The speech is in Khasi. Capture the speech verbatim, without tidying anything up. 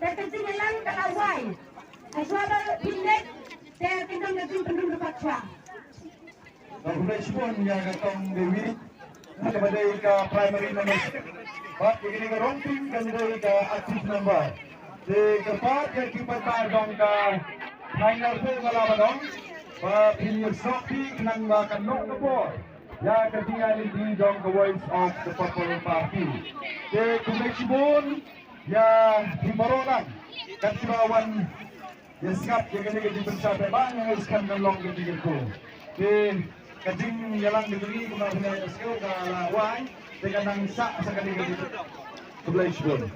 Te ka jingïalang ka la wai. Hashwa ba pynleit te kin don ka jingpynrung ka pat shwa. Khublei shibun ïa ka Tong Dewi. Kaba dei ka primary number. Bad ïa kane ka wrong team kan dei ka active number. Te kyrpad ïa ki paidbah jong ka Pioneer School ba la ba dong ba phin ïa snoh phi khnang ba kan long ka bor ïa ka jingïaid lynti jong ka Voice of the People Party. Te khublei shibun ïa phi baroh lang. Kat kiba wan ïa sngap ïa kane ka jingpynshai paidbah, nga ngeit skhem kan long ka jingkyrkhu. Te ka jingïalang ka jong ngi kumba phi la ïohsngew ka la wai, te ka nang sah sa kane ka jingkyrkhu. Khublei shibun.